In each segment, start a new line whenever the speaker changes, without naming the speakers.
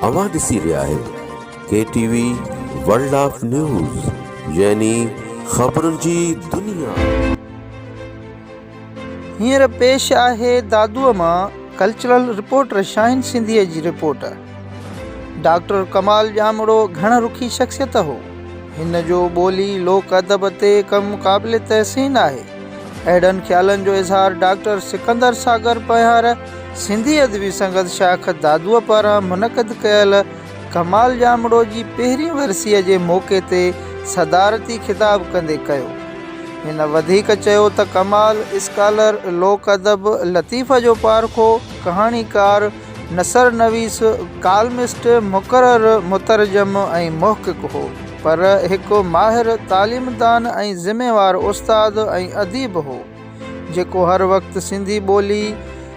اوهان ڏسي رهيا آهيو K T V world of news يعني خبرن جي دنيا.
هينئر پيش آهي دادوء مان ڪلچرل رپورٽر شاهين سنڌيء جي رپورٽ. ڊاڪٽر ڪمال ڄامڙو گهڻ رخي شخصيت هو. هن جو ٻولي، لوڪ ادب تي ڪم قابل تحسين آهي. اهڙن خيالن جو اظهار ڊاڪٽر سڪندر ساگر پنهيار سنڌي ادبي سنگت شاخ دادوء پاران منعقد ڪيل ڪمال ڄامڙو جي پهرين ورسيء جي موقعي تي صدارتي خطاب ڪندي ڪيو. هن وڌيڪ چيو ته ڪمال اسڪالر، لوڪ ادب، لطيف جو پارکو، ڪهاڻيڪار، نثر نويس، ڪالمسٽ، مقرر، مترجم ۽ محقق هو، پر هڪ ماهر تعليمدان ۽ ذميوار استاد ۽ اديب هو، جيڪو هر وقت سنڌي ٻولي،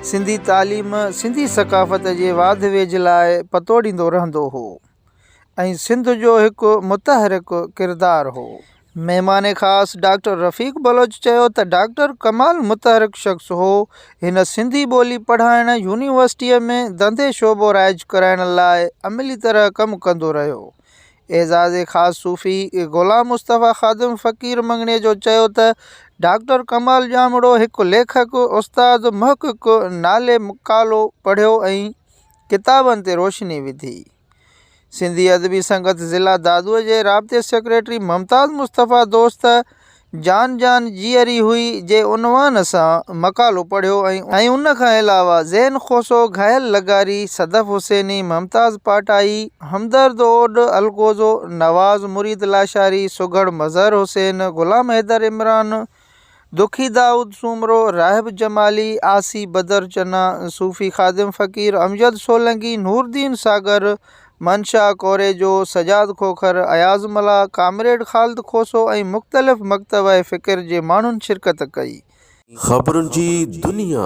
سنڌي تعليم، سنڌي ثقافت جي واڌ ويجهه لاء پتوڙيندو رهندو هو. ۽ سنڌ جو هڪ متحرڪ ڪردار هو. مهمان خاص ڊاڪٽر رفيق بلوچ چيو ته ڊاڪٽر ڪمال متحرڪ شخص هو، هن سنڌي ٻولي پڙهائڻ، يونيورسٽيء ۾ ڌنڌي شعبو رائج ڪرائڻ لاء عملي طرح ڪم ڪندو رهيو. اعزاز خاص صوفي غلام مصطفيٰ خادم فقير مڱڻيجو چيو ته ڊاڪٽر ڪمال ڄامڙو هڪ ليکڪ، استاد، محقق نالي مقالو پڙهيو ۽ ڪتابن تي روشني وڌي. سنڌي ادبي سنگت ضلع دادوء جي رابطي سيڪريٽري ممتاز مصطفيٰ دوست جان جان جيئري هئي جي عنوان سان مقالو پڙهيو ۽ ان کان علاوه زين کوسو، گهايل لغاري، صدف حسيني، ممتاز پاٽائي، همدرد اوڏ الغوزو، نواز مريد لاشاري، سگهڙ مظهر حسين، غلام حيدر عمران، دکي دائود سومرو، راهب جمالي، عاصي بدر چنا، صوفي خادم فقير، امجد سولنگي، نوردين ساگر، منشا ڪوريجو، سجاد کوکر، اياز ملاح، ڪامريڊ خالد کوسو ۽ مختلف مڪتبه فڪر جي ماڻهن شرڪت ڪئي.
خبرن جي دنيا.